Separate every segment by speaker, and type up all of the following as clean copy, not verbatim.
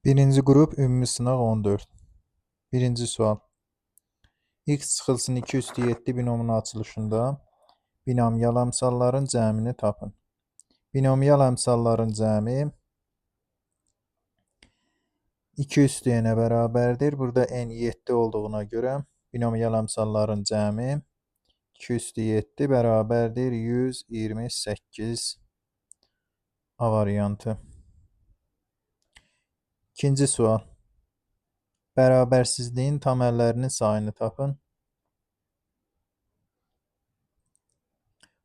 Speaker 1: Birinci qrup ümumi sınaq 14. Birinci sual. X çıxılsın 2 üstü 7 binomunun açılışında binomial əmsalların cəmini tapın. Binomial əmsalların cəmi 2 üstü n-ə bərabərdir. Burada n 7 olduğuna görə binomial əmsalların cəmi 2 üstü 7 bərabərdir 128 A variantı. İkinci sual. Bərabərsizliyin tam əllərinin sayını tapın.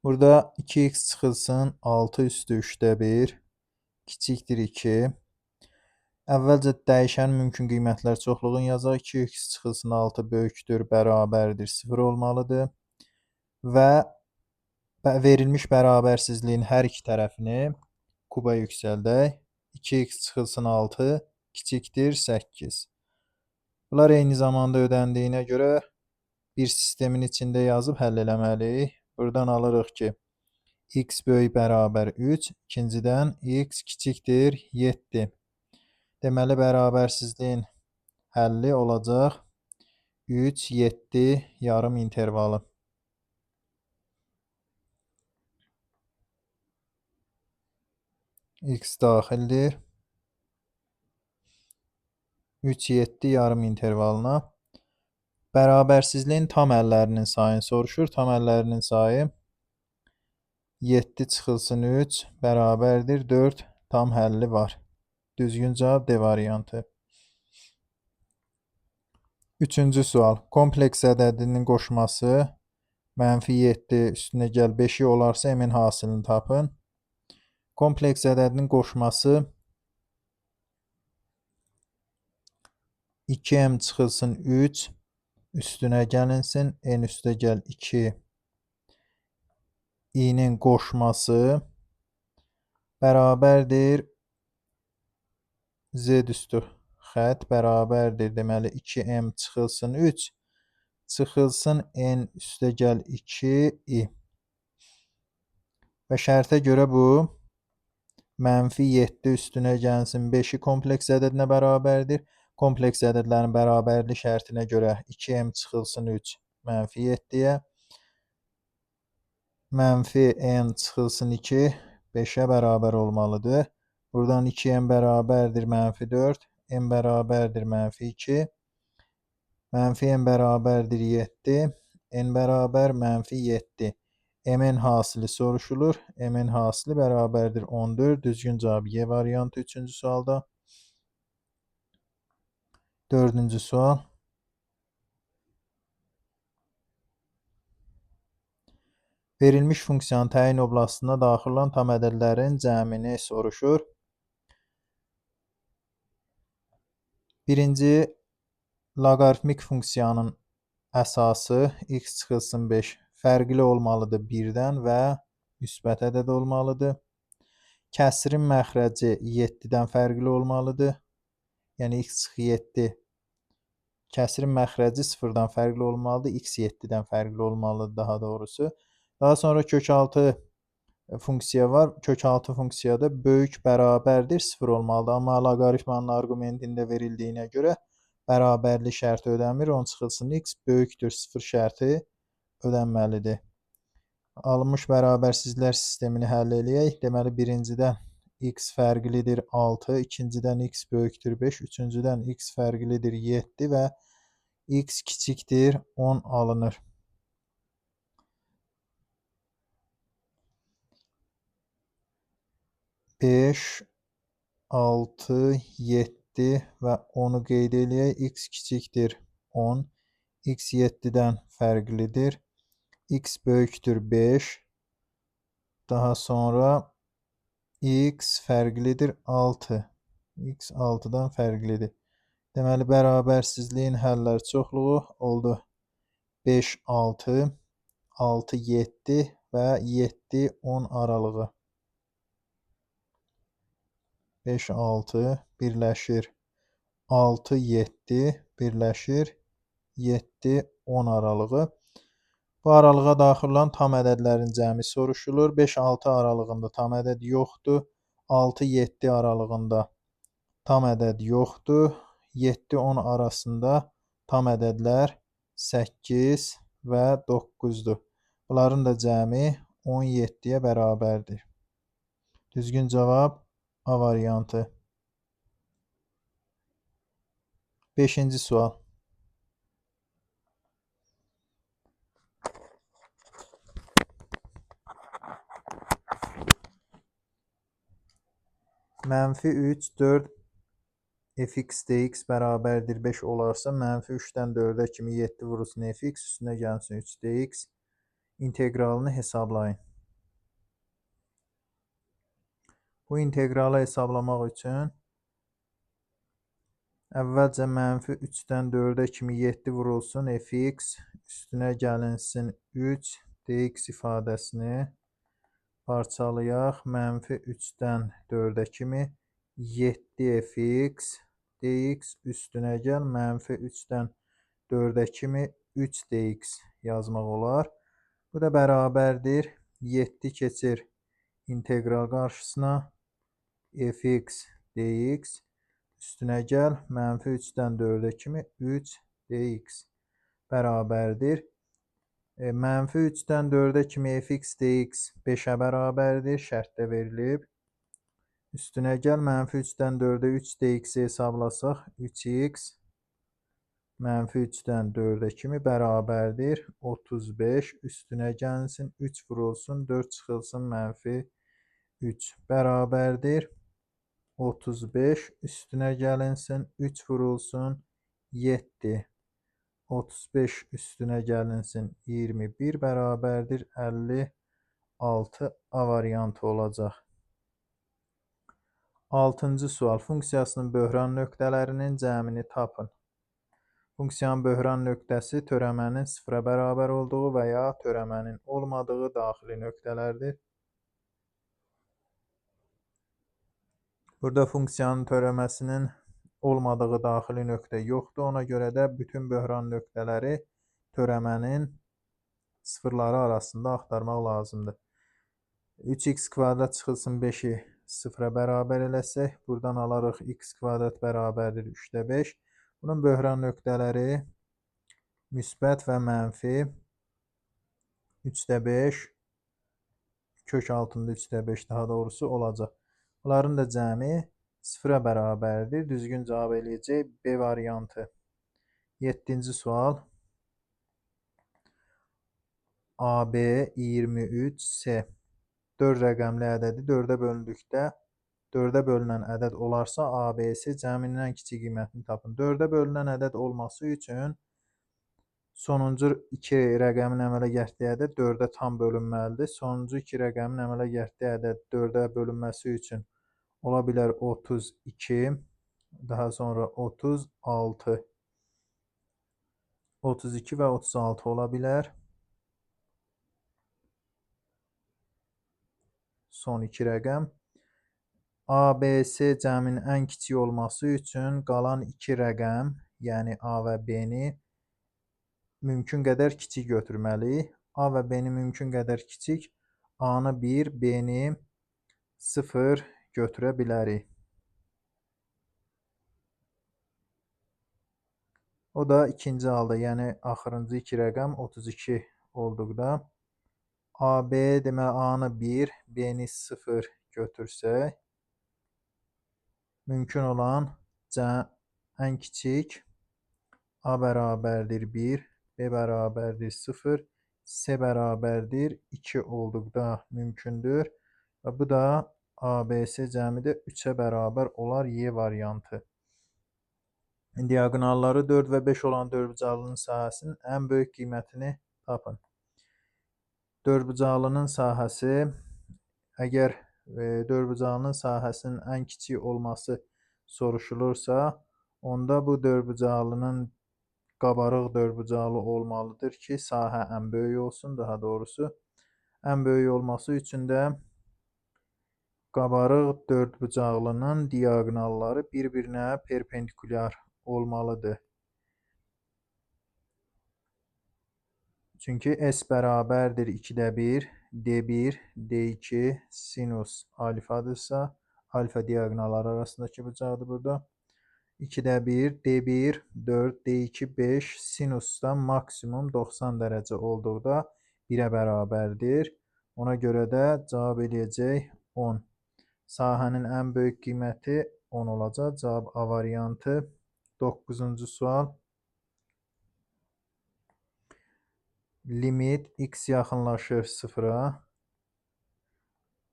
Speaker 1: Burada 2x çıxılsın 6 üstü 3-də 1 kiçikdir 2. Əvvəlcə dəyişən mümkün qiymətlər çoxluğunu yazaq. 2x çıxılsın 6 böyükdür, bərabərdir 0 olmalıdır. Və verilmiş bərabərsizliyin hər iki tərəfini kuba yüksəldək. 2x çıxılsın 6 kiçikdir 8. Bunlar eyni zamanda ödəndiyinə görə bir sistemin içində yazıb həll eləməliyik. Buradan alırıq ki, x böyük bərabər 3, ikincidən x kiçikdir 7. Deməli, bərabərsizliyin həlli olacaq 3, 7 yarım intervalı. X daxildir. 3, 7 yarım intervalına. Bərabərsizliyin tam əllərinin sayını soruşur. Tam əllərinin sayı 7 çıxılsın 3 bərabərdir 4 tam həlli var. Düzgün cavab D variantı. Üçüncü sual. Kompleks ədədinin qoşması mənfi 7 üstünə gəl 5-i olarsa m-in hasilini tapın. Kompleks ədədinin qoşması 2m çıxılsın 3 üstünə gəlinsin. N üstə gəl 2 i-nin qoşması bərabərdir z üstü xətt bərabərdir. Deməli 2m çıxılsın 3 çıxılsın n üstə gəl 2 i. Və şərtə görə bu mənfi 7 üstünə gəlsin 5-i kompleks ədədinə bərabərdir. Kompleks ədədlərin bərabərlik şərtinə görə 2m çıxılsın 3 mənfi 7-yə, mənfi n çıxılsın 2 5-ə bərabər olmalıdır. Buradan 2m bərabərdir mənfi 4, m bərabərdir mənfi 2, mənfi m bərabərdir 7, n bərabər mənfi 7. M-in hasili soruşulur. M-in hasili bərabərdir 14. Düzgün cavab Y variantı 3-cü sualda. Dördüncü sual. Verilmiş funksiyanın təyin oblastına daxil olan tam ədədlərin cəmini soruşur. Birinci loqaritmik funksiyanın əsası x çıxılsın 5 fərqli olmalıdır 1-dən və müsbət ədəd olmalıdır. Kəsirin məxrəci 7-dən fərqli olmalıdır. Yəni x çıx 7 kəsirin məxrəci 0-dan fərqli olmalıdır. X 7-dən fərqli olmalıdır daha doğrusu. Daha sonra kök 6 funksiya var. Kök 6 funksiyada böyük bərabərdir 0 olmalıdır. Amma loqaritmanın arqumentində verildiyinə görə bərabərlik şərti ödənmir. 10 çıxılsın x böyükdür 0 şərti ödənməlidir. Alınmış bərabərsizliklər sistemini həll eləyək. Deməli, birincidən x fərqlidir 6, ikincidən x böyükdür 5, üçüncüdən x fərqlidir 7 və x kiçikdir 10 alınır. 5, 6, 7 və 10-u qeyd eləyək. X kiçikdir 10, x 7-dən fərqlidir. X böyükdür 5. Daha sonra x fərqlidir 6. X 6-dan fərqlidir. Deməli, bərabərsizliyin həllər çoxluğu oldu 5, 6, 6, 7 və 7, 10 aralığı. 5, 6 birləşir. 6, 7 birləşir. 7, 10 aralığı. Bu aralığa daxil olan tam ədədlərin cəmi soruşulur. 5-6 aralığında tam ədəd yoxdur. 6-7 aralığında tam ədəd yoxdur. 7-10 arasında tam ədədlər 8 və 9-dur. Bunların da cəmi 17-yə bərabərdir. Düzgün cavab A variantı. 5-ci sual. Mənfi 3, 4 fx dx bərabərdir 5 olarsa, mənfi 3-dən 4-ə kimi 7 vurulsun fx, üstünə gəlsin 3 dx inteqralını hesablayın. Bu inteqralı hesablamaq üçün əvvəlcə mənfi 3-dən 4-ə kimi 7 vurulsun fx, üstünə gəlinsin 3 dx ifadəsini parçalayaq. Mənfi 3-dən 4-ə kimi 7 fx dx üstünə gəl, mənfi 3-dən 4-ə kimi 3 dx yazmaq olar. Bu da bərabərdir. 7 keçir integral qarşısına fx dx üstünə gəl, mənfi 3-dən 4-ə kimi 3 dx bərabərdir. Mənfi 3-dən 4-ə kimi fx dx 5-ə bərabərdir, şərtdə verilib. Üstünə gəl, mənfi 3-dən 4-ə 3 dx-i hesablasaq, 3x mənfi 3-dən 4-ə kimi bərabərdir. 35 üstünə gəlsin, 3 vurulsun, 4 çıxılsın, mənfi 3 bərabərdir. 35 üstünə gəlinsin, 3 vurulsun, 7. 35 üstünə gəlinsin, 21 bərabərdir, 56 A variantı olacaq. 6-cı sual. Funksiyasının böhran nöqtələrinin cəmini tapın. Funksiyanın böhran nöqtəsi törəmənin sıfıra bərabər olduğu və ya törəmənin olmadığı daxili nöqtələrdir. Burada funksiyanın törəməsinin olmadığı daxili nöqtə yoxdur. Ona görə də bütün böhran nöqtələri törəmənin sıfırları arasında axtarmaq lazımdır. 3x kvadrat çıxılsın 5-i sıfıra bərabər eləsək, buradan alarıq x kvadrat bərabərdir 3-də 5. Bunun böhran nöqtələri müsbət və mənfi 3-də 5, kök altında 3-də 5 daha doğrusu olacaq. Bunların da cəmi sıfıra bərabərdir. Düzgün cavab eləyəcək B variantı. 7-ci sual. AB 23 C 4 rəqəmli ədədi 4-ə bölündükdə 4-ə bölünən ədəd olarsa ABC cəminin ən kiçik qiymətini tapın. 4-ə bölünən ədəd olması üçün sonuncu 2 rəqəmin əmələ gətirdiyi ədəd 4-ə tam bölünməlidir. Sonuncu 2 rəqəmin əmələ gətirdiyi ədəd 4-ə bölünməsi üçün ola bilər 32, daha sonra 36. 32 və 36 ola bilər. Son 2 rəqəm. ABC cəminin ən kiçik olması üçün qalan 2 rəqəm, yəni A və B-ni mümkün qədər kiçik götürməliyik. A və B-ni mümkün qədər kiçik, A-nı 1, B-ni 0 götürə bilərik. O da ikinci halda, yəni axırıncı 2 rəqəm 32 olduqda AB deməli A-nı 1, B-ni 0 götürsək, mümkün olan ən kiçik A bərabərdir 1, B bərabərdir 0, C bərabərdir 2 olduqda mümkündür. Və bu da ABC cəmi də 3-ə bərabər olar Y variantı. Diaqonalları 4 və 5 olan dördbucaqlının sahəsinin ən böyük qiymətini tapın. Dördbucaqlının sahəsi, əgər dördbucaqlının sahəsinin ən kiçik olması soruşulursa, onda bu dördbucaqlının qabarıq dördbucaqlı olmalıdır ki, sahə ən böyük olsun, daha doğrusu. Ən böyük olması üçün də qabarıq dördbucaqlının diaqonalları bir-birinə perpendikulyar olmalıdır. Çünki S bərabərdir 2-də 1, D1, D2 sinus alfadırsa, Alfa diaqonalları arasındakı bucaqdır burada. 2-də 1, D1, 4, D2, 5, sinusdan maksimum 90 dərəcə olduqda 1-ə bərabərdir. Ona görə də cavab eləyəcək 10. Sahənin ən böyük qiyməti 10 olacaq. Cavab A variantı. 9-cu sual. Limit x yaxınlaşır 0-a.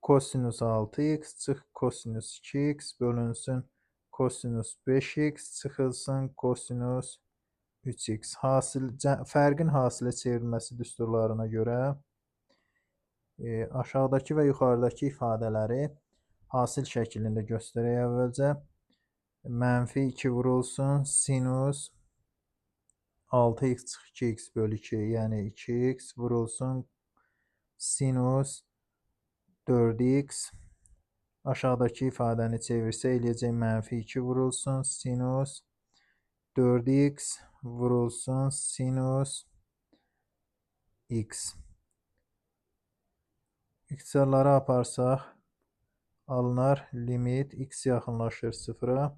Speaker 1: Kosinus 6x çıx kosinus 2x bölünsün kosinus 5x çıxılsın kosinus 3x. Fərqin hasilə çevrilməsi düsturlarına görə aşağıdakı və yuxarıdakı ifadələri hasil şəklində göstərək əvvəlcə. Mənfi 2 vurulsun sinus 6x çıx 2x bölü 2, yəni 2x vurulsun sinus 4x. Aşağıdakı ifadəni çevirsə eləyəcək mənfi 2 vurulsun sinus 4x vurulsun sinus x. İxtisarları aparsaq alınar limit x yaxınlaşır 0-a.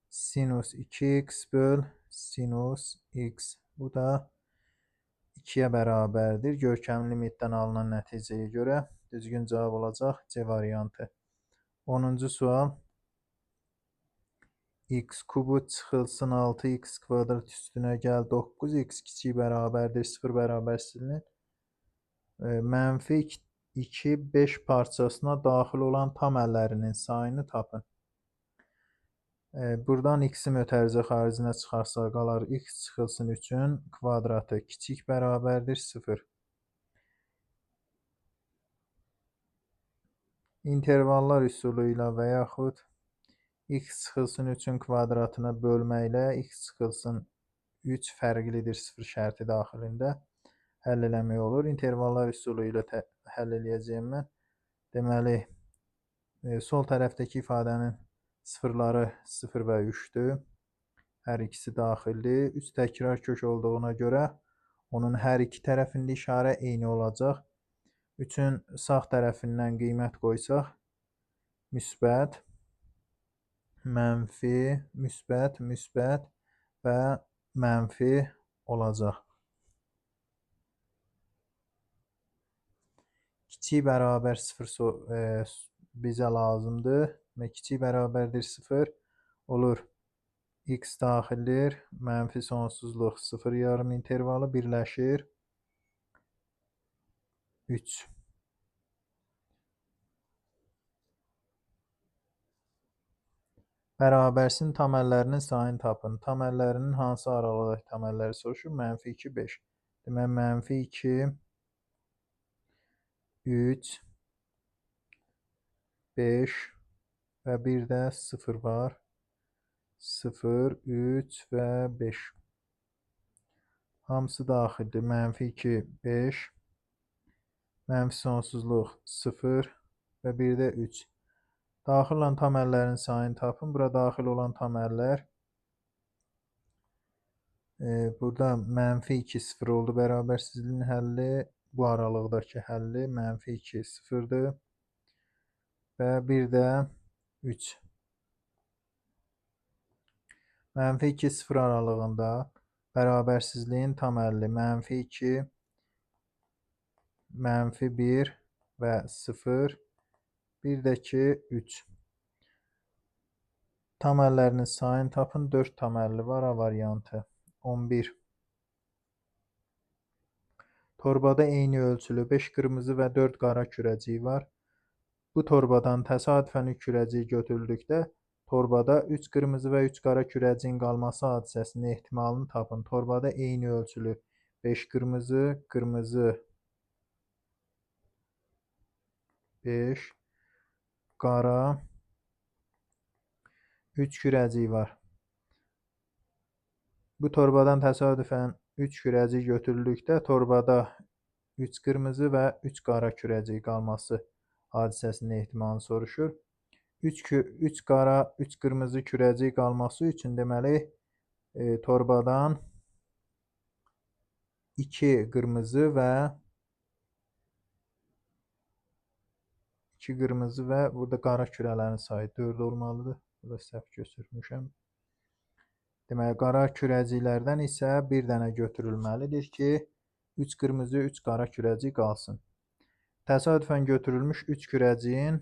Speaker 1: Sinus 2x böl sinus x. Bu da 2-yə bərabərdir. Görkəmli limitdən alınan nəticəyə görə düzgün cavab olacaq C variantı. 10-cu sual. X kubu çıxılsın 6x kvadrat üstünə gəl 9x kiçik bərabərdir 0 bərabərsizliyinin mənfi 2, 5 parçasına daxil olan tam əllərinin sayını tapın. Buradan x-i mötərizə xaricinə çıxarsaq qalar x çıxılsın 3-ün kvadratı kiçik bərabərdir 0. İntervallar üsulu ilə və yaxud x çıxılsın 3-ün kvadratına bölməklə x çıxılsın 3 fərqlidir 0 şərti daxilində həll eləmək olur. İntervallar üsulu ilə həll eləyəcəyim mən. Deməli, sol tərəfdəki ifadənin sıfırları 0 və 3-dür. Hər ikisi daxildir. 3 təkrar kök olduğuna görə onun hər iki tərəfində işarə eyni olacaq. 3-ün sağ tərəfindən qiymət qoysaq, müsbət, mənfi, müsbət, müsbət və mənfi olacaq. Kiçik bərabər 0 bizə lazımdır. Demək, kiçik bərabərdir 0 olur. X daxildir. Mənfi sonsuzluq 0 yarım intervalı birləşir. 3. Bərabərsin tam əllərinin sayını tapın. Tam əllərinin hansı aralıqdakı tam əlləri soruşur? Mənfi 2, 5. Demək, mənfi 2, 3, 5 və bir də 0 var. 0, 3 və 5. Hamısı daxildir. Mənfi 2, 5, mənfi sonsuzluq 0 və bir də 3. Daxil olan tam əllərin sayını tapın. Bura daxil olan tam əllər. Burada mənfi 2, 0 oldu bərabərsizliyin həlli. Bu aralıqdakı həlli mənfi 2, 0-dır. Və bir də 3. Mənfi 2, 0 aralığında bərabərsizliyin tam əlli mənfi 2, mənfi 1 və 0, bir də ki 3. Tam əllərinin sayını tapın. 4 tam əlli var A variantı. 11. Torbada eyni ölçülü 5 qırmızı və 4 qara kürəcik var. Bu torbadan təsadüfən 3 kürəcik götürüldükdə torbada 3 qırmızı və 3 qara kürəciyin qalması hadisəsinin ehtimalını tapın. Torbada eyni ölçülü 5 qırmızı, qırmızı 5, qara 3 kürəcik var. Bu torbadan təsadüfən 3 kürəcik götürüldükdə torbada 3 qırmızı və 3 qara kürəcik qalması hadisəsinin ehtimalını soruşur. 3 qara, 3 qırmızı kürəcik qalması üçün deməli, torbadan 2 qırmızı və 2 qırmızı və burada qara kürələrin sayı 4 olmalıdır. Burada səhv götürmüşəm. Deməli, qara kürəciklərdən isə bir dənə götürülməlidir ki, 3 qırmızı, 3 qara kürəcik qalsın. Təsadüfən götürülmüş 3 kürəciyin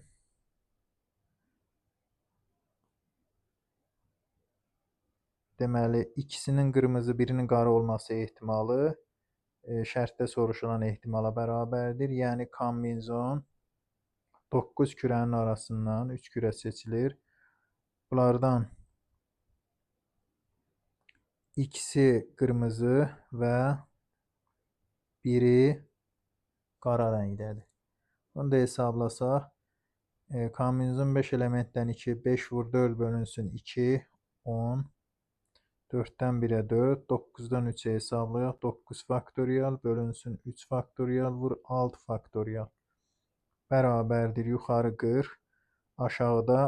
Speaker 1: deməli, ikisinin qırmızı, birinin qara olması ehtimalı şərtdə soruşulan ehtimala bərabərdir. Yəni, kombinizon 9 kürənin arasından 3 kürə seçilir. Bunlardan ikisi qırmızı və biri qara rəngdədir. Bunu da hesablasaq, kombinizon 5 elementdən 2, 5 vur 4 bölünsün 2, 10, 4-dən 1-ə 4, 9-dan 3-ə hesablayaq, 9 faktorial bölünsün 3 faktorial vur 6 faktorial bərabərdir yuxarı 40, aşağıda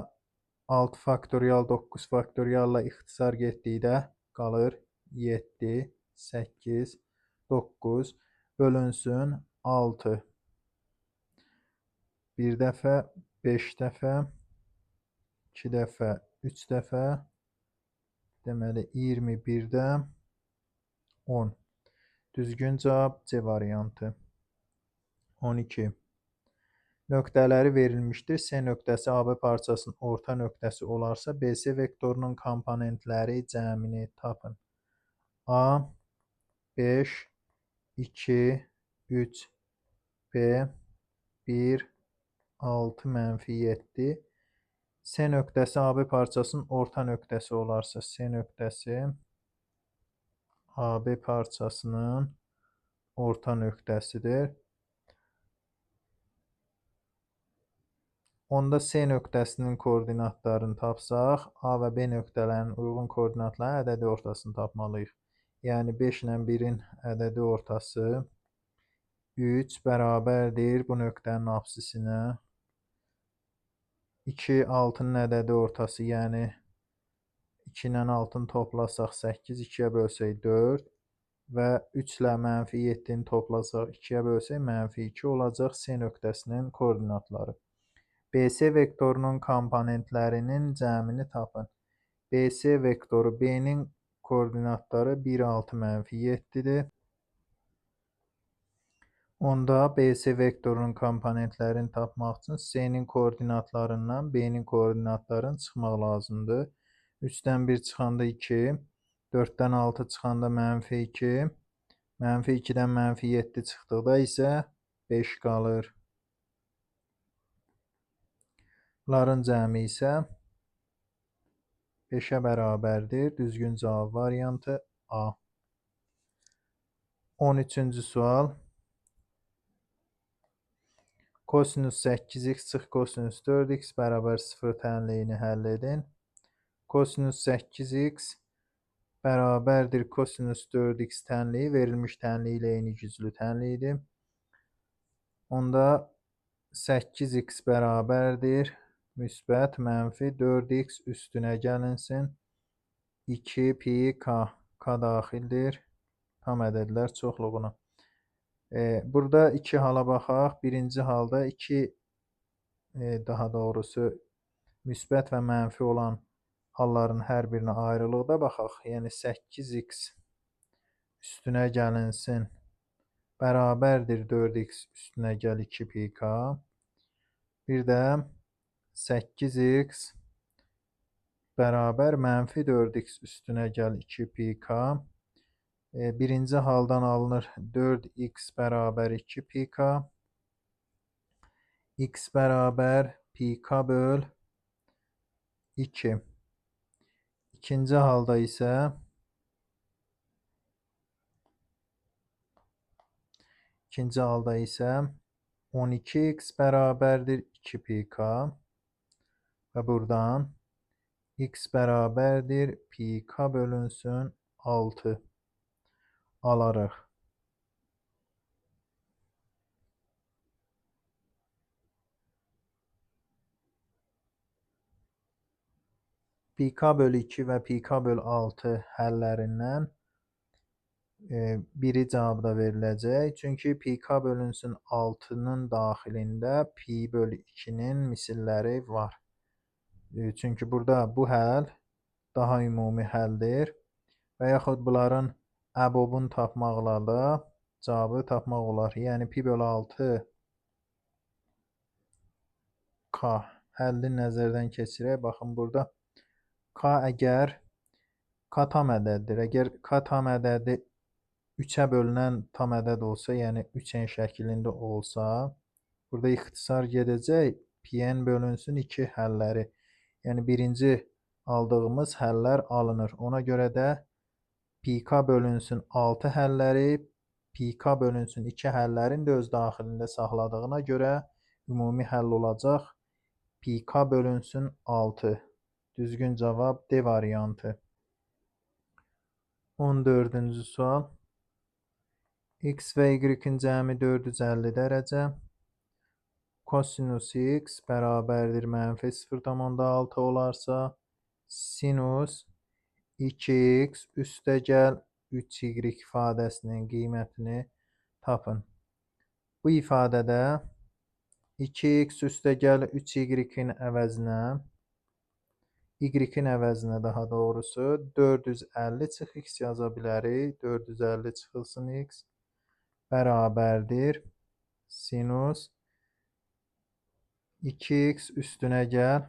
Speaker 1: 6 faktorial 9 faktorialla ixtisar getdikdə qalır 7, 8, 9 bölünsün 6. Bir dəfə, 5 dəfə, 2 dəfə, 3 dəfə, deməli 21-də 10. Düzgün cavab C variantı. 12. Nöqtələri verilmişdir. C nöqtəsi AB parçasının orta nöqtəsi olarsa, BC vektorunun komponentləri cəmini tapın. A 5, 2, 3, B 1, 6, mənfi 7. C nöqtəsi AB parçasının orta nöqtəsi olarsa, C nöqtəsi AB parçasının orta nöqtəsidir. Onda C nöqtəsinin koordinatlarını tapsaq, A və B nöqtələrinin uyğun koordinatlarının ədədi ortasını tapmalıyıq. Yəni 5 ilə 1-in ədədi ortası 3 bərabərdir bu nöqtənin absisinə. 2, 6-nın ədədi ortası, yəni 2 ilə 6-nı toplasaq 8, 2-yə bölsək 4 və 3 ilə mənfi 7-ni toplasaq 2-yə bölsək mənfi 2 olacaq C nöqtəsinin koordinatları. BC vektorunun komponentlərinin cəmini tapın. BC vektoru B-nin koordinatları 1, 6, mənfi 7-dir. Onda BC vektorunun komponentlərini tapmaq üçün C-nin koordinatlarından B-nin koordinatlarını çıxmaq lazımdır. 3-dən 1 çıxanda 2, 4-dən 6 çıxanda mənfi 2, mənfi 2-dən mənfi 7 çıxdıqda isə 5 qalır. Bunların cəmi isə 5-ə bərabərdir. Düzgün cavab variantı A. 13-cü sual. Kosinus 8x çıx kosinus 4x bərabər 0 tənliyini həll edin. Kosinus 8x bərabərdir kosinus 4x tənliyi verilmiş tənliyi ilə eyni güclü tənliyidir. Onda 8x bərabərdir müsbət mənfi 4x üstünə gəlinsin 2 pi k, k daxildir tam ədədlər çoxluğuna. Burada iki hala baxaq. Birinci halda iki, daha doğrusu müsbət və mənfi olan halların hər birinə ayrılıqda baxaq. Yəni 8x üstünə gəlinsin bərabərdir 4x üstünə gəl 2 pi k. Bir də 8x bərabər mənfi 4x üstünə gəl 2 pi k. Birinci haldan alınır 4x bərabər 2 pi k. X bərabər pi k böl 2. İkinci halda isə 12x bərabərdir 2 pi k və buradan x bərabərdir pi k bölünsün 6 alarıq. Pi k bölü 2 və pi k bölü 6 həllərindən Biri cavabda veriləcək. Çünki pi k bölünsün 6-nın daxilində pi bölü 2-nin misilləri var. Çünki burada bu həll daha ümumi həldir. Və yaxud bunların əbobunu tapmaqla da cavabı tapmaq olar. Yəni pi bölü 6 k həllini nəzərdən keçirək. Baxın, burada k əgər k tam ədəddir. Əgər k tam ədədi 3-ə bölünən tam ədəd olsa, yəni 3n şəklində olsa, burada ixtisar gedəcək pi-n bölünsün 2 həlləri. Yəni birinci aldığımız həllər alınır. Ona görə də pi k bölünsün 6 həlləri, pi k bölünsün 2 həllərin də öz daxilində saxladığına görə ümumi həll olacaq pi k bölünsün 6. Düzgün cavab D variantı. 14-cü sual. X və Y-in cəmi 450 dərəcə. Kosinus x bərabərdir mənfi 0,6 olarsa, sinus 2x üstəgəl 3y ifadəsinin qiymətini tapın. Bu ifadədə 2x üstəgəl 3y-in əvəzinə, y-in əvəzinə daha doğrusu 450 çıx x yaza bilərik. 450 çıxılsın x bərabərdir sinus 2x üstünə gəl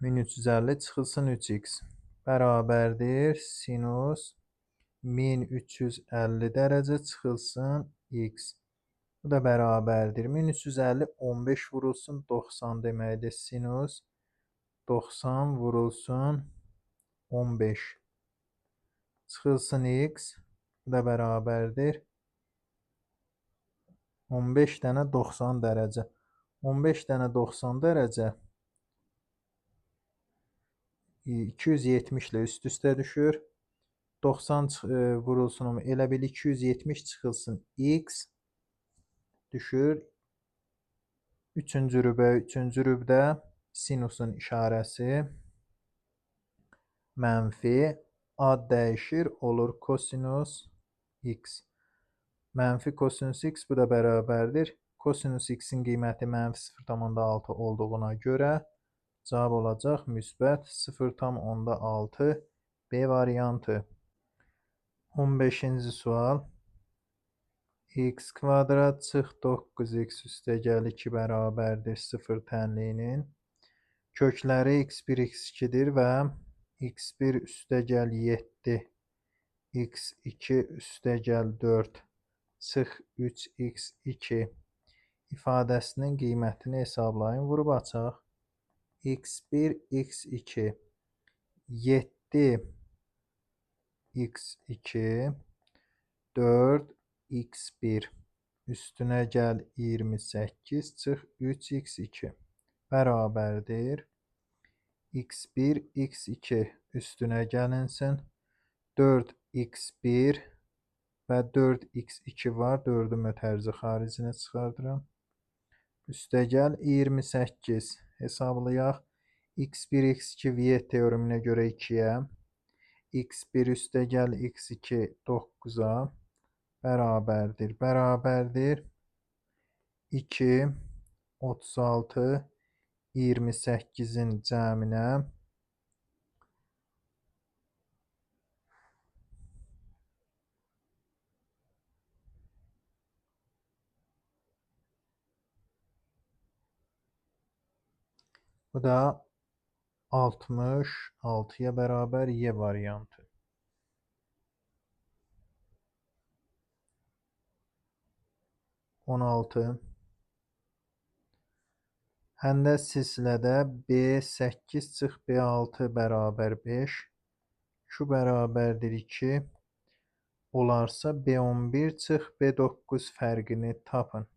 Speaker 1: 1350 çıxılsın 3x bərabərdir sinus 1350 dərəcə çıxılsın x. Bu da bərabərdir. 1350 15 vurulsun 90 deməkdir. Sinus 90 vurulsun 15. Çıxılsın x. Bu da bərabərdir. 15 dənə 90 dərəcə. 15 dənə 90 dərəcə 270 ilə üst-üstə düşür. 90 vurulsun, elə bil 270 çıxılsın x düşür. Üçüncü rübə, üçüncü rübdə sinusun işarəsi mənfi, ad dəyişir, olur kosinus x. Mənfi kosinus x, bu da bərabərdir. Kosinus x-in qiyməti mənfi 0,6 olduğuna görə cavab olacaq müsbət 0,6 B variantı. 15-ci sual. X kvadrat çıx 9x üstəgəl 2 bərabərdir 0 tənliyinin. Kökləri x1, x2-dir və x1 üstəgəl 7, x2 üstəgəl 4 çıx 3x2 ifadəsinin qiymətini hesablayın. Vurub açaq. X1, x2, 7, x2, 4, x1 üstünə gəl 28 çıx 3x2 bərabərdir. X1, x2 üstünə gəlinsin. 4x1 və 4x2 var. 4-ü mötərizə xaricinə çıxardıram. Üstəgəl 28 hesablayaq. X1, x2 Viet teoreminə görə 2-yə. X1 üstəgəl x2 9-a bərabərdir. Bərabərdir. 2, 36, 28-in cəminə. Bu da 66-ya bərabər Y variantı. 16. Həndəs silsilədə B8 çıx B6 bərabər 5, Q bərabərdir 2 olarsa B11 çıx B9 fərqini tapın.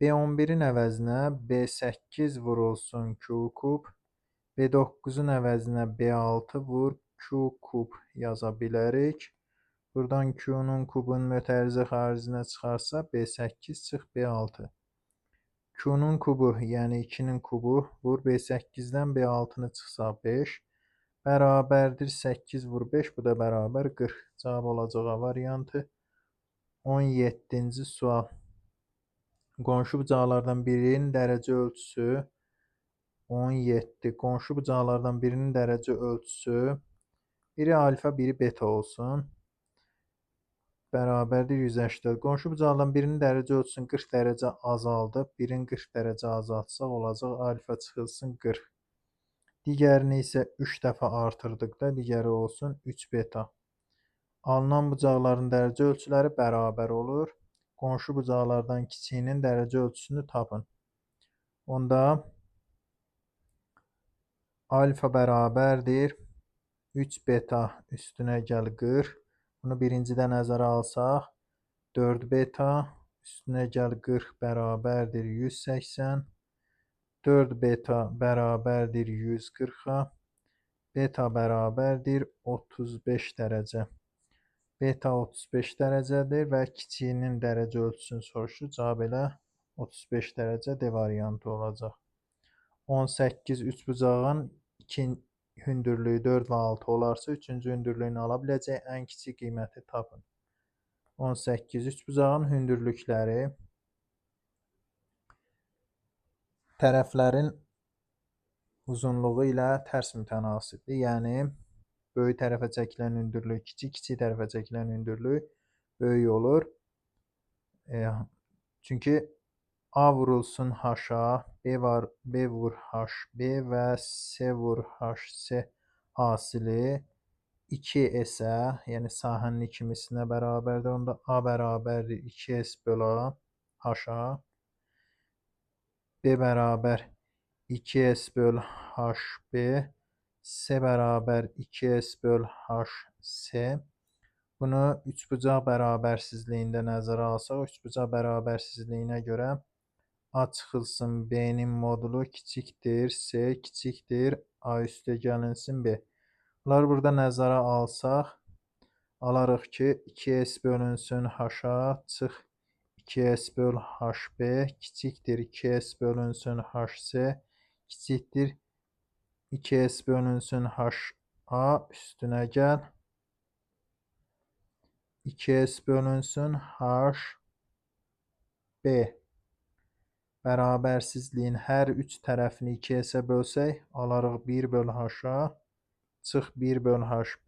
Speaker 1: B11-in əvəzinə B8 vurulsun Q kub, B9-un əvəzinə B6 vur Q kub yaza bilərik. Buradan Q-nun kubun mötərizə xaricinə çıxarsa B8 çıx B6. Q-nun kubu, yəni 2-nin kubu vur B8-dən B6-nı çıxsa 5. Bərabərdir 8 vur 5, bu da bərabər 40. Cavab olacaq A variantı. 17-ci sual. Qonşu bucaqlardan birinin dərəcə ölçüsü 17. Qonşu bucaqlardan birinin dərəcə ölçüsü biri alfa, biri beta olsun. Bərabərdir 180. Qonşu bucaqlardan birinin dərəcə ölçüsünü 40 dərəcə azaldıb, birini 40 dərəcə azaltsaq olacaq alfa çıxılsın 40. Digərini isə 3 dəfə artırdıqda digəri olsun 3 beta. Alınan bucaqların dərəcə ölçüləri bərabər olur. Qonşu bucaqlardan kiçiyinin dərəcə ölçüsünü tapın. Onda alfa bərabərdir 3 beta üstünə gəl 40. Bunu birincidə nəzərə alsaq 4 beta üstünə gəl 40 bərabərdir 180. 4 beta bərabərdir 140-a. Beta bərabərdir 35 dərəcə. Beta 35 dərəcədir və kiçiyinin dərəcə ölçüsünü soruşur. Cavab elə 35 dərəcə D variantı olacaq. 18 üçbucağın 2 hündürlüyü 4 və 6 olarsa, üçüncü hündürlüyünü ala biləcəyi ən kiçik qiyməti tapın. 18 üçbucağın hündürlükləri tərəflərin uzunluğu ilə tərs mütənasibdir. Yəni, böyük tərəfə çəkilən hündürlük kiçik, kiçik tərəfə çəkilən hündürlük böyük olur. Çünki A vurulsun H-a, B var, B vur H, B və C vur H, C hasili 2S-ə, yəni sahənin iki mislinə bərabərdir. Onda A bərabərdir 2S böl A, H-a. B bərabər 2S böl HB, C bərabər 2S böl HC. Bunu üçbucaq bərabərsizliyində nəzərə alsaq, üçbucaq bərabərsizliyinə görə A çıxılsın B-nin modulu kiçikdir, C kiçikdir, A üstə gəlinsin B. Bunları burada nəzərə alsaq, alarıq ki, 2S bölünsün H-a, çıx 2S böl HB kiçikdir 2S bölünsün HC kiçikdir 2S bölünsün HA üstünə gəl 2S bölünsün HB. Bərabərsizliyin hər üç tərəfini 2S-ə bölsək, alarıq 1 böl HA, çıx 1 böl HB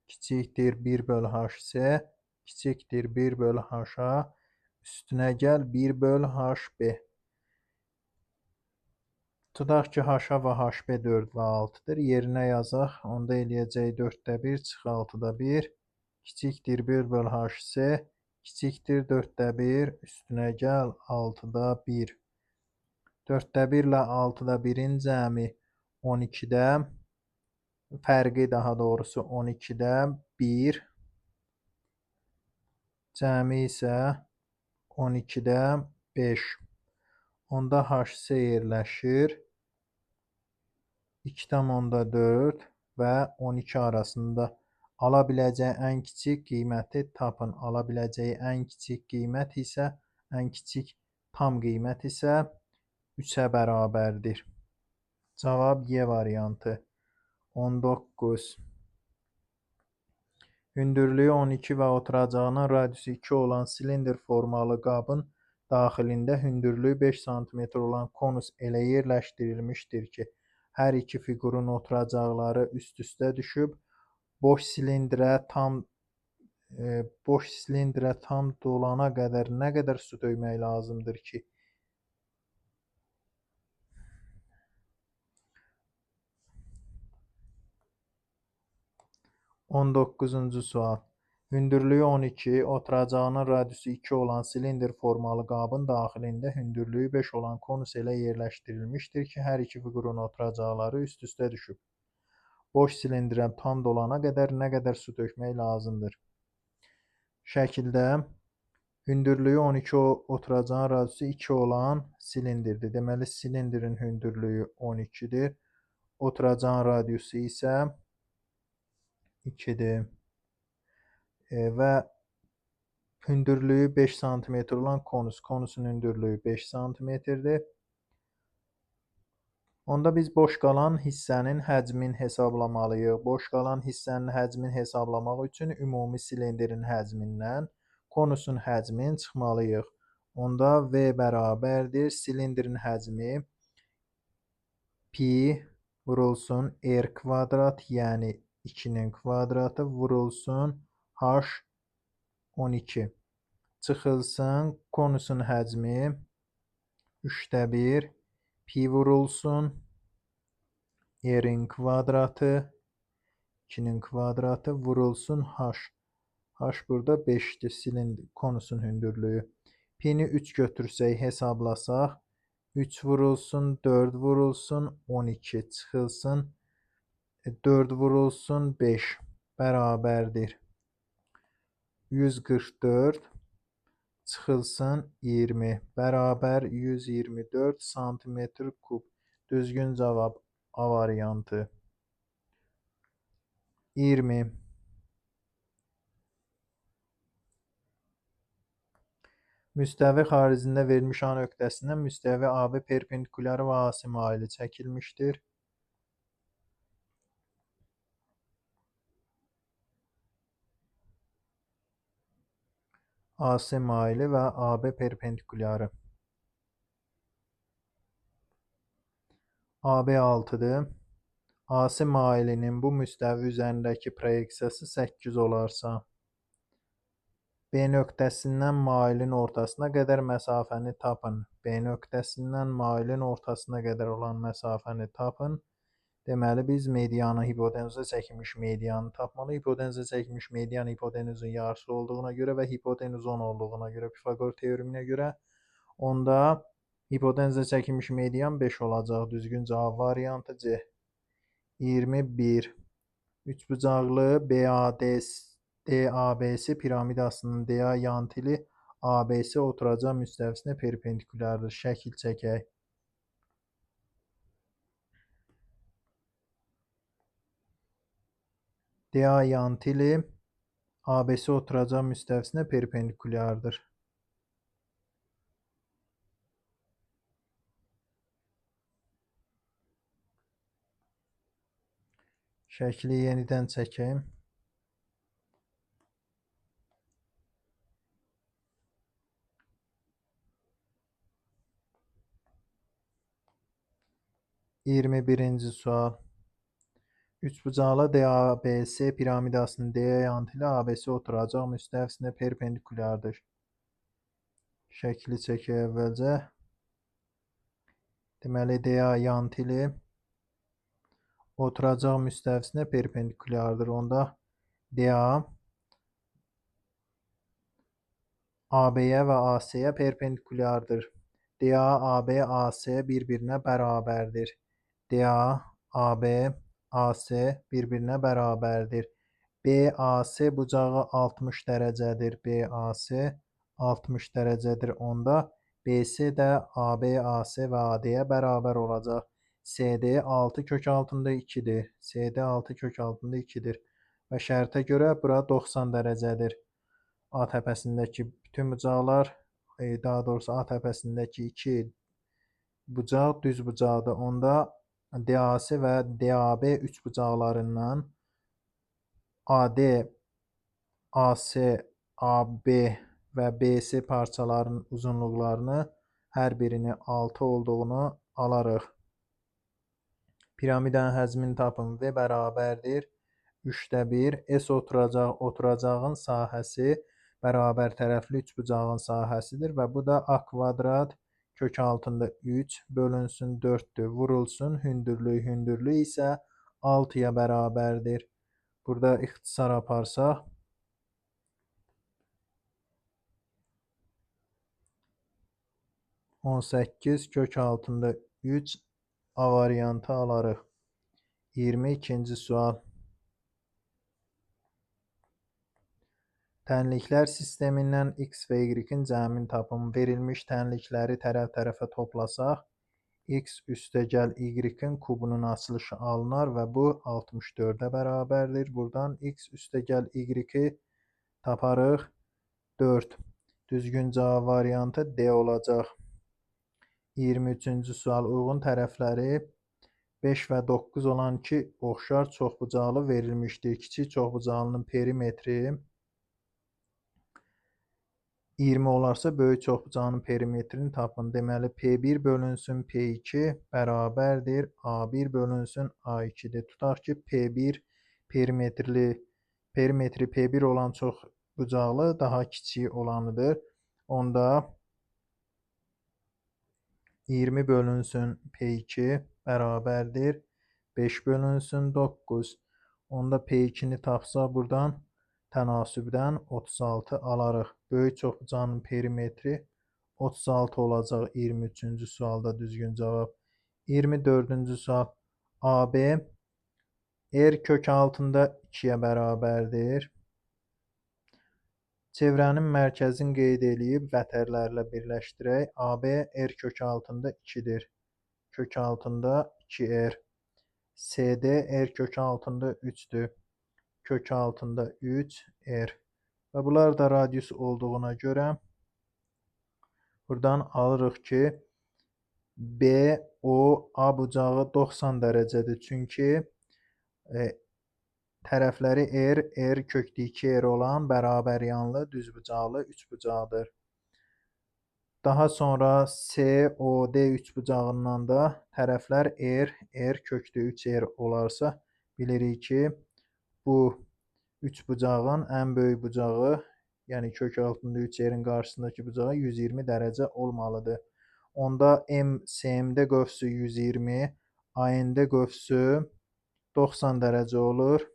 Speaker 1: kiçikdir 1 böl HC kiçikdir 1 böl HA, üstünə gəl 1 böl HB. Tutaq ki, HA və HB 4 və 6-dır. Yerinə yazaq. Onda eləyəcək 4-də 1, çıx 6-da 1. Kiçikdir 1 böl HC, kiçikdir 4-də 1, üstünə gəl 6-da 1. 4-də 1 ilə 6-da 1-in cəmi 12-də, fərqi daha doğrusu 12-də 1, cəmi isə 12-də 5. Onda HC yerləşir 2,4 və 12 arasında. Ala biləcəyi ən kiçik qiyməti tapın. Ala biləcəyi ən kiçik qiymət isə, ən kiçik tam qiymət isə 3-ə bərabərdir. Cavab Y variantı. 19. Hündürlüyü 12 və oturacağının radiusu 2 olan silindr formalı qabın daxilində hündürlüyü 5 sm olan konus elə yerləşdirilmişdir ki, hər iki fiqurun oturacaqları üst-üstə düşüb, boş silindrə tam dolana qədər nə qədər su tökmək lazımdır ki, 19-cu sual. Hündürlüyü 12, oturacağının radiusu 2 olan silindr formalı qabın daxilində hündürlüyü 5 olan konus elə yerləşdirilmişdir ki, hər iki fiqurun oturacaqları üst-üstə düşüb. Boş silindrə tam dolana qədər nə qədər su tökmək lazımdır? Şəkildə hündürlüyü 12, oturacağın radiusu 2 olan silindirdir. Deməli, silindrin hündürlüyü 12-dir. Oturacağın radiusu isə 2-dir. Və hündürlüyü 5 sm olan konus. Konusun hündürlüyü 5 sm-dir. Onda biz boş qalan hissənin həcmini hesablamalıyıq. Boş qalan hissənin həcmini hesablamaq üçün ümumi silindirin həcmindən konusun həcmini çıxmalıyıq. Onda V bərabərdir silindirin həcmi pi vurulsun r kvadrat, yəni 2-nin kvadratı vurulsun h 12. Çıxılsın konusun həcmi 3-də 1 pi vurulsun r-in kvadratı 2-nin kvadratı vurulsun h. H burada 5-dir, silindir, konusun hündürlüyü. Pini 3 götürsək, hesablasaq, 3 vurulsun, 4 vurulsun, 12 çıxılsın, 4 vurulsun, 5 bərabərdir. 144 çıxılsın 20 bərabər 124 santimetr kub. Düzgün cavab A variantı. 20. Müstəvi xaricində verilmiş A nöqtəsindən müstəvi AB perpendikulyarı və AC maili çəkilmişdir. AC maili və AB perpendikulyarı. AB 6-dır. AC mailinin bu müstəvi üzərindəki proyeksiyası 8 olarsa, B nöqtəsindən mailin ortasına qədər məsafəni tapın. B nöqtəsindən mailin ortasına qədər olan məsafəni tapın. Deməli, biz medianı, hipotenuza çəkilmiş medianı tapmalıyıq. Hipotenuza çəkilmiş median hipotenuzun yarısı olduğuna görə və hipotenuz 10 olduğuna görə Pifaqor teoreminə görə onda hipotenuza çəkilmiş median 5 olacaq. Düzgün cavab variantı C. 21. Üçbucaqlı BAD DABC piramidasının DA yan tili ABC oturacaq müstəvisinə perpendikulyardır. Şəkil çəkək. DA yan tili ABC oturacaq müstəvisinə perpendikulyardır. Şəkli yenidən çəkəyim. 21-ci sual. Üçbucaqlı DABC piramidasının DA yan tili ABC oturacaq müstəvisinə perpendikulyardır. Şəkli çəkək əvvəlcə. Deməli, DA yan tili oturacaq müstəvisinə perpendikulyardır. Onda DA AB-yə və AC-yə perpendikulyardır. DA, AB, AC bir-birinə bərabərdir. DA, AB, AC bir-birinə bərabərdir. BAC bucağı 60 dərəcədir. BAC 60 dərəcədir. Onda BC də AB, AC və AD-yə bərabər olacaq. CD 6 kök altında 2-dir. CD 6 kök altında 2-dir. Və şərtə görə bura 90 dərəcədir. A təpəsindəki bütün bucaqlar, daha doğrusu A təpəsindəki iki bucaq düz bucaqdır. Onda DAC və DAB üç bucaqlarından AD, AC, AB və BC parçalarının uzunluqlarını hər birini 6 olduğunu alarıq. Piramidanın həcmini tapın. V bərabərdir 3-də 1. S oturacaq, oturacağın sahəsi bərabər tərəfli üçbucağın sahəsidir və bu da A kvadrat kök altında 3 bölünsün 4-dür. Vurulsun hündürlük. Hündürlük isə 6-ya bərabərdir. Burada ixtisar aparsaq 18 kök altında 3 A variantı alarıq. 22-ci sual. Tənliklər sistemindən x və y-in cəmini tapın. Verilmiş tənlikləri tərəf-tərəfə toplasaq, x üstəgəl y-in kubunun açılışı alınar və bu 64-ə bərabərdir. Buradan x üstəgəl y-i taparıq 4. Düzgün cavab variantı D olacaq. 23-cü sual. Uyğun tərəfləri 5 və 9 olan iki oxşar çoxbucaqlı verilmişdir. Kiçik çoxbucaqlının perimetri 20 olarsa, böyük çoxbucağının perimetrini tapın. Deməli, P1 bölünsün P2 bərabərdir A1 bölünsün A2-dir. Tutaq ki, P1 perimetri P1 olan çoxbucaqlı daha kiçik olanıdır. Onda 20 bölünsün P2 bərabərdir 5 bölünsün 9. Onda P2-ni tapsaq buradan tənasübdən 36 alarıq. Böyük çoxbucağının perimetri 36 olacaq 23-cü sualda düzgün cavab. 24-cü sual. AB R kök altında 2-yə bərabərdir. Çevrənin mərkəzini qeyd eləyib vətərlərlə birləşdirək. AB R kök altında 2-dir. Kök altında 2R. CD R kök altında 3-dür. Kök altında 3R. Və bunlar da radius olduğuna görə buradan alırıq ki, B, O, A bucağı 90 dərəcədir. Çünki tərəfləri R, R kökdə 2R olan bərabər yanlı düzbucaqlı üçbucaqdır. Daha sonra C, O, D üçbucağından da tərəflər R, R kökdə 3R olarsa bilirik ki, bu üçbucağın ən böyük bucağı, yəni kök altında 3R-in qarşısındakı bucağı 120 dərəcə olmalıdır. Onda M, CMD qövsü 120, AND qövsü 90 dərəcə olur.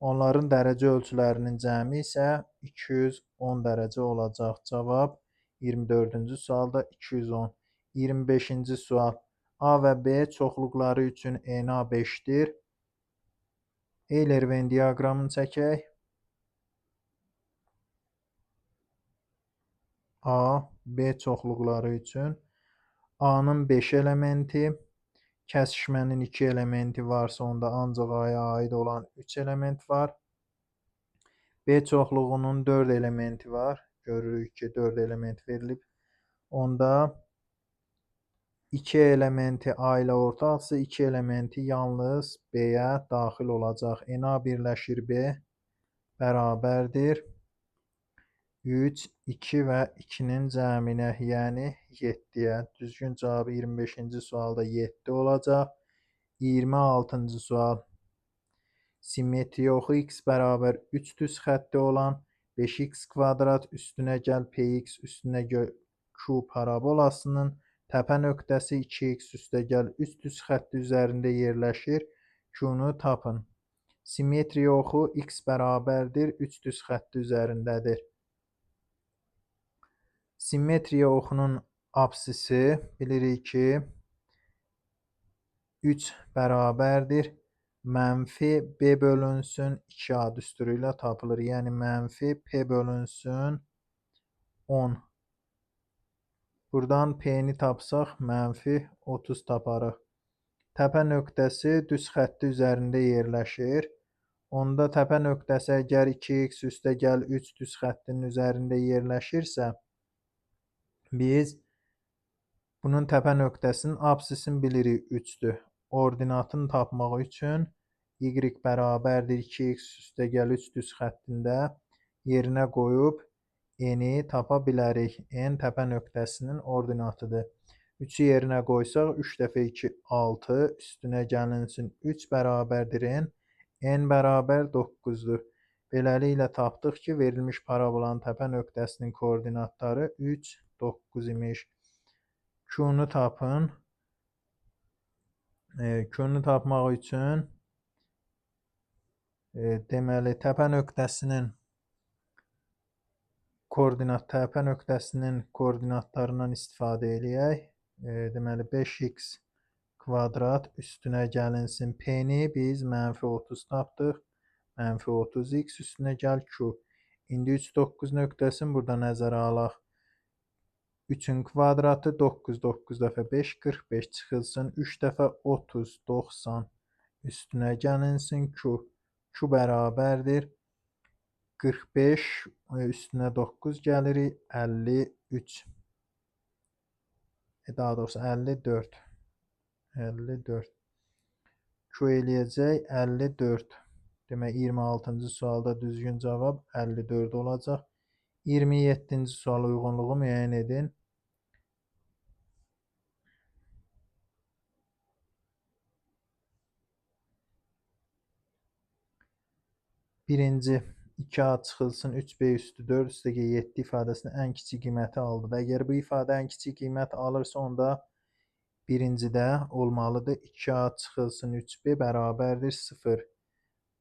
Speaker 1: Onların dərəcə ölçülərinin cəmi isə 210 dərəcə olacaq. Cavab 24-cü sualda 210. 25-ci sual. A və B çoxluqları üçün NA 5-dir. Euler-Venn diaqramını çəkək. A, B çoxluqları üçün A-nın 5 elementi, kəsişmənin 2 elementi varsa, onda ancaq A-ya aid olan 3 element var. B çoxluğunun 4 elementi var. Görürük ki, 4 element verilib. Onda 2 elementi A ilə ortaqsa, 2 elementi yalnız B-yə daxil olacaq. NA birləşir B bərabərdir 3, 2 və 2-nin cəminə, yəni 7-yə. Düzgün cavabı 25-ci sualda 7 olacaq. 26-cı sual. Simmetriya oxu x bərabər 3 düz xətti olan 5x kvadrat üstünə gəl px üstünə gəl q parabolasının təpə nöqtəsi 2x üstə gəl 3 düz xətti üzərində yerləşir. Q-nu tapın. Simmetriya oxu x bərabərdir 3 düz xətti üzərindədir. Simmetriya oxunun absisi bilirik ki, 3 bərabərdir mənfi B bölünsün 2A düsturu ilə tapılır. Yəni mənfi P bölünsün 10. Buradan P-ni tapsaq mənfi 30 taparıq. Təpə nöqtəsi düz xətti üzərində yerləşir. Onda təpə nöqtəsi əgər 2x üstə gəl 3 düz xəttinin üzərində yerləşirsə, biz bunun təpə nöqtəsinin absisini bilirik 3-dür. Ordinatını tapmaq üçün y bərabərdir 2x üstə gəl 3 düz xəttində yerinə qoyub n-i tapa bilərik. N təpə nöqtəsinin ordinatıdır. 3-ü yerinə qoysaq 3 dəfə 2 6 üstünə gəlinsin 3 bərabərdir n. N bərabər 9-dur. Beləliklə tapdıq ki, verilmiş parabolanın təpə nöqtəsinin koordinatları 3, 9 imiş. Q-nu tapın. Q-nu tapmaq üçün deməli təpə nöqtəsinin təpə nöqtəsinin koordinatlarından istifadə eləyək. Deməli 5x kvadrat üstünə gəlinsin P-ni biz mənfi 30 tapdıq. Mənfi 30x üstünə gəl Q. İndi 3, 9 nöqtəsini burada nəzərə alaq. 3-ün kvadratı 9, 9 dəfə 5, 45 çıxılsın. 3 dəfə 30, 90 üstünə gəlinsin Q. Q bərabərdir 45 üstünə 9 gəlirik 53. Daha doğrusu 54. 54. Q eləyəcək 54. Demək, 26-cı sualda düzgün cavab 54 olacaq. 27-ci sual uyğunluğu müəyyən edin. Birinci, 2A çıxılsın 3B üstü 4 üstəgə 7 ifadəsinin ən kiçik qiyməti aldı. Əgər bu ifadə ən kiçik qiymət alırsa, onda birincidə olmalıdır. 2A çıxılsın 3B bərabərdir 0.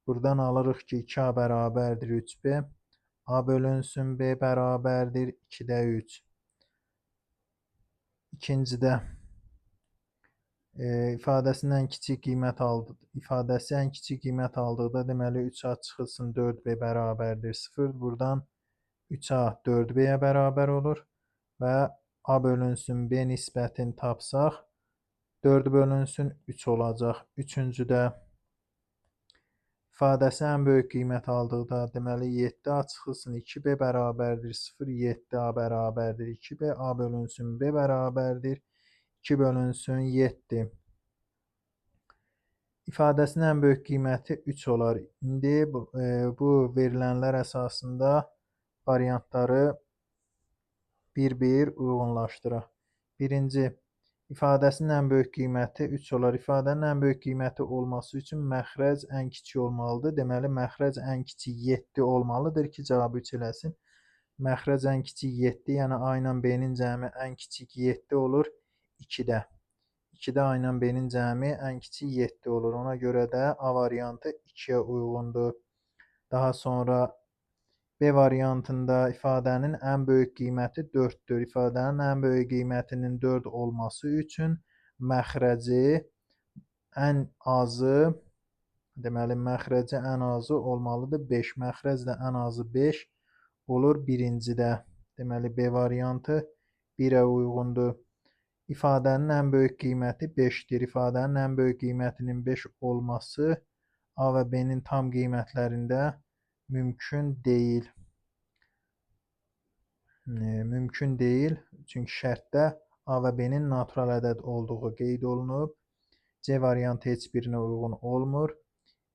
Speaker 1: Buradan alırıq ki, 2A bərabərdir 3B. A bölünsün B bərabərdir 2-də 3. İkincidə ifadəsinin ən kiçik qiymət aldı. İfadəsi ən kiçik qiymət aldıqda, deməli 3A çıxılsın 4B bərabərdir 0. Buradan 3A 4B-yə bərabər olur və A bölünsün B nisbətini tapsaq 4 bölünsün 3 olacaq. Üçüncüdə ifadəsi ən böyük qiymət aldıqda, deməli 7A çıxılsın 2B bərabərdir 0, 7A bərabərdir 2B, A bölünsün B bərabərdir 2 bölünsün 7. İfadəsinin ən böyük qiyməti 3 olar. İndi bu verilənlər əsasında variantları bir-bir uyğunlaşdıraq. Birinci, ifadəsinin ən böyük qiyməti 3 olar. İfadənin ən böyük qiyməti olması üçün məxrəc ən kiçik olmalıdır. Deməli, məxrəc ən kiçik 7 olmalıdır ki, cavabı 3 eləsin. Məxrəc ən kiçik 7, yəni A ilə B-nin cəmi ən kiçik 7 olur 2-də. 2-də A ilə B-nin cəmi ən kiçik 7 olur. Ona görə də A variantı 2-yə uyğundur. Daha sonra B variantında ifadənin ən böyük qiyməti 4-dür. İfadənin ən böyük qiymətinin 4 olması üçün məxrəci ən azı, deməli, məxrəci ən azı olmalıdır 5. Məxrəc də ən azı 5 olur birincidə. Deməli, B variantı 1-ə uyğundur. İfadənin ən böyük qiyməti 5-dir. İfadənin ən böyük qiymətinin 5 olması A və B-nin tam qiymətlərində mümkün deyil. Mümkün deyil. Çünki şərtdə A və B-nin natural ədəd olduğu qeyd olunub. C variantı heç birinə uyğun olmur.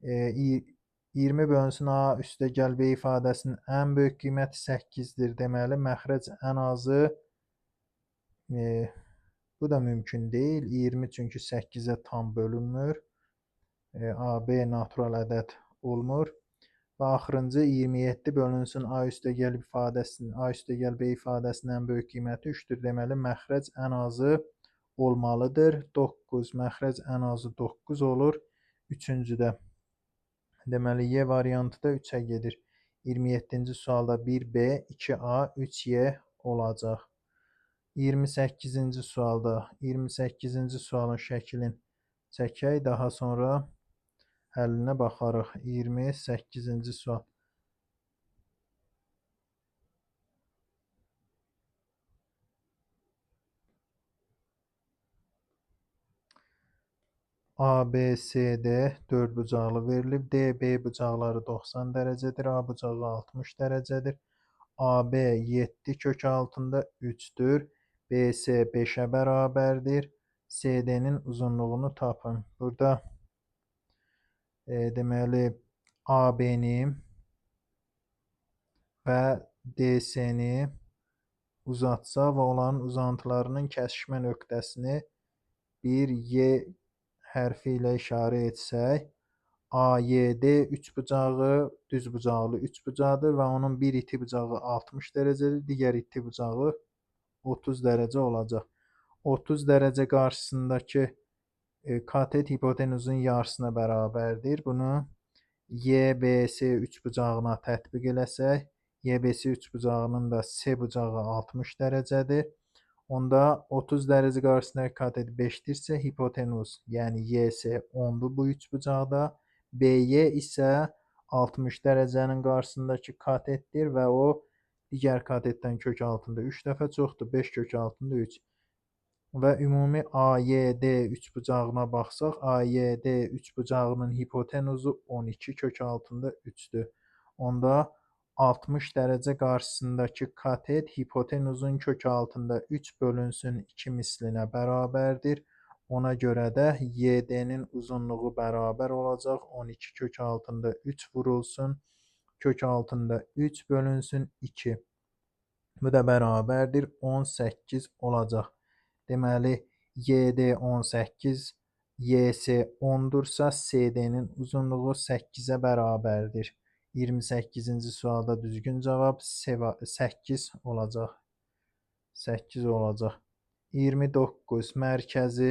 Speaker 1: 20 bölünsün A üstə gəl B ifadəsinin ən böyük qiyməti 8-dir. Deməli, məxrəc ən azı bu da mümkün deyil. 20 çünki 8-ə tam bölünmür. AB natural ədəd olmur. Və axırıncı 27 bölünsün A üstə gəl ifadəsinin, A üstə gəl B ifadəsinin ən böyük qiyməti 3-dür. Deməli, məxrəc ən azı olmalıdır. 9, məxrəc ən azı 9 olur. Üçüncüdə. Deməli, Y variantı da 3-ə gedir. 27-ci sualda 1B, 2A, 3Y olacaq. 28-ci sualda 28-ci sualın şəklini çəkək, daha sonra həllinə baxarıq. 28-ci sual. A, B, C, D 4 bucaqlı verilib. D, B bucaqları 90 dərəcədir. A bucağı 60 dərəcədir. AB 7 kök altında 3-dür. BC 5-ə bərabərdir. CD-nin uzunluğunu tapın. Burada deməli AB-ni və DC-ni uzatsaq və onların uzantılarının kəsişmə nöqtəsini bir Y hərfi ilə işarə etsək, AYD üçbucağı düzbucaqlı üçbucaqdır və onun bir iti bucağı 60 dərəcədir, digər iti bucağı 30 dərəcə olacaq. 30 dərəcə qarşısındakı katet hipotenuzun yarısına bərabərdir. Bunu YBC üçbucağına tətbiq eləsək, YBC üçbucağının da C bucağı 60 dərəcədir. Onda 30 dərəcə qarşısındakı katet 5-dirsə, hipotenuz, yəni YC 10-dur bu üçbucaqda. BY isə 60 dərəcənin qarşısındakı katetdir və o digər katetdən kök altında 3 dəfə çoxdur, 5 kök altında 3. Və ümumi AYD üçbucağına baxsaq, AYD üçbucağının hipotenuzu 12 kök altında 3-dür. Onda 60 dərəcə qarşısındakı katet hipotenuzun kök altında 3 bölünsün 2 mislinə bərabərdir. Ona görə də YD-nin uzunluğu bərabər olacaq 12 kök altında 3 vurulsun. Kök altında 3 bölünsün 2. Bu da bərabərdir 18 olacaq. Deməli, YD 18, YS 10-dursa, CD-nin uzunluğu 8-ə bərabərdir. 28-ci sualda düzgün cavab 8 olacaq. 8 olacaq. 29. Mərkəzi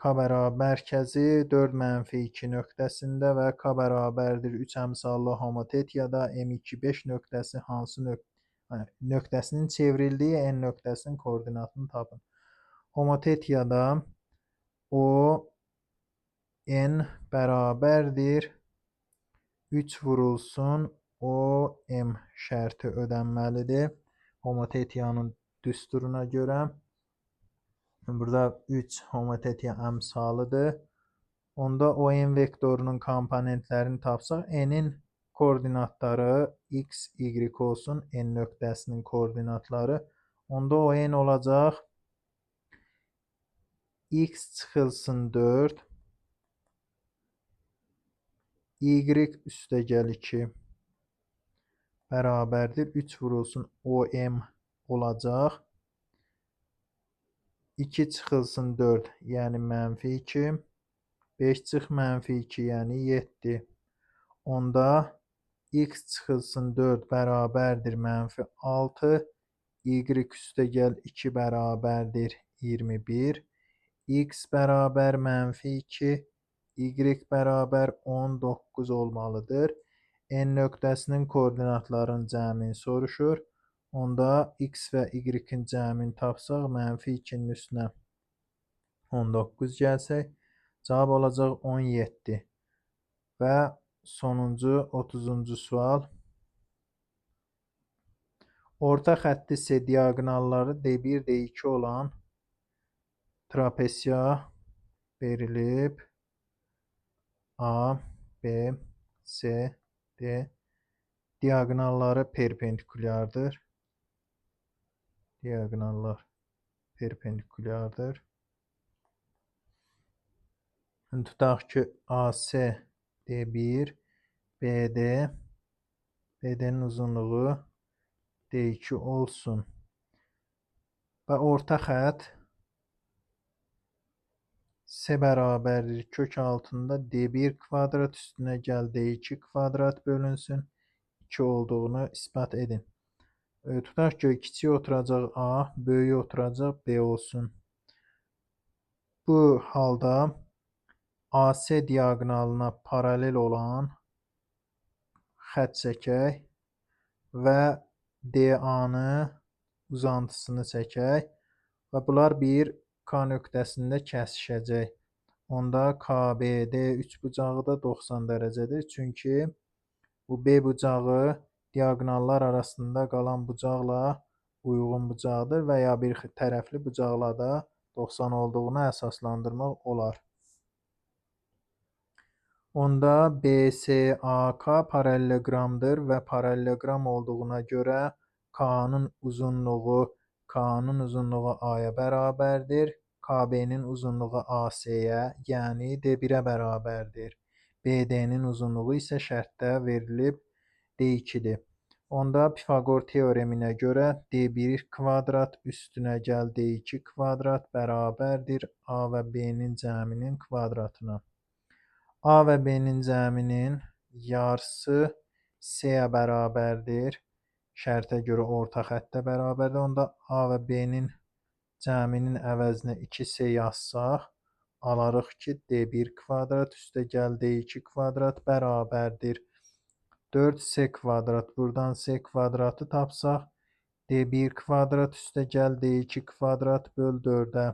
Speaker 1: K bərabər mərkəzi 4 mənfi 2 nöqtəsində və K bərabərdir 3 əmsallı homotetiyada M2 5 nöqtəsi hansı nöqtəsinin çevrildiyi N nöqtəsinin koordinatını tapın. Homotetiyada O N bərabərdir 3 vurulsun O M şərti ödənməlidir. Homotetiyanın düsturuna görə. Burada 3 homotetiya əmsalıdır. Onda o n vektorunun komponentlərini tapsaq, n-in koordinatları x, y olsun, n nöqtəsinin koordinatları. Onda o n olacaq x çıxılsın 4, y üstəgəl 2 bərabərdir 3 vurulsun OM olacaq. 2 çıxılsın 4, yəni mənfi 2. 5 çıx mənfi 2, yəni 7. Onda x çıxılsın 4 bərabərdir mənfi 6. Y üstəgəl 2 bərabərdir 21. X bərabər mənfi 2. Y bərabər 19 olmalıdır. N nöqtəsinin koordinatlarının cəmini soruşur. Onda x və y-in cəmini tapsaq, mənfi 2-nin üstünə 19 gəlsək, cavab olacaq 17. Və sonuncu 30-cu sual. Orta xətti C diaqonalları D1, D2 olan trapesiya verilib. A, B, C, D diaqonalları perpendikulyardır. Diaqonallar perpendikulyardır. Tutaq ki, AC D1, BD, BD-nin uzunluğu D2 olsun. Və orta xətt C bərabərdir kök altında D1 kvadrat üstünə gəl D2 kvadrat bölünsün 2 olduğunu isbat edin. Tutaq ki, kiçik oturacaq A, böyük oturacaq B olsun. Bu halda AC diaqonalına paralel olan xətt çəkək və DA-nı uzantısını çəkək və bunlar bir K nöqtəsində kəsişəcək. Onda KBD üçbucağı da 90 dərəcədir. Çünki bu B bucağı diaqonallar arasında qalan bucaqla uyğun bucaqdır və ya bir tərəfli bucaqla da 90 olduğunu əsaslandırmaq olar. Onda BSAK paralleloqramdır və paralleloqram olduğuna görə K-nın uzunluğu A-ya bərabərdir. KB-nin uzunluğu AC-yə, yəni D1-ə bərabərdir. BD-nin uzunluğu isə şərtdə verilib D2-dir. Onda Pifaqor teoreminə görə D1 kvadrat üstünə gəl D2 kvadrat bərabərdir A və B-nin cəminin kvadratına. A və B-nin cəminin yarısı C-yə bərabərdir. Şərtə görə orta xəttə bərabərdir. Onda A və B-nin cəminin əvəzinə 2C yazsaq, alarıq ki, D1 kvadrat üstə gəl D2 kvadrat bərabərdir 4C kvadrat. Buradan C kvadratı tapsaq, D1 kvadrat üstə gəl D2 kvadrat böl 4-ə.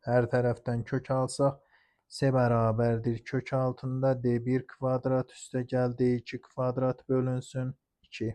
Speaker 1: Hər tərəfdən kök alsaq, C bərabərdir kök altında D1 kvadrat üstə gəl D2 kvadrat bölünsün 2.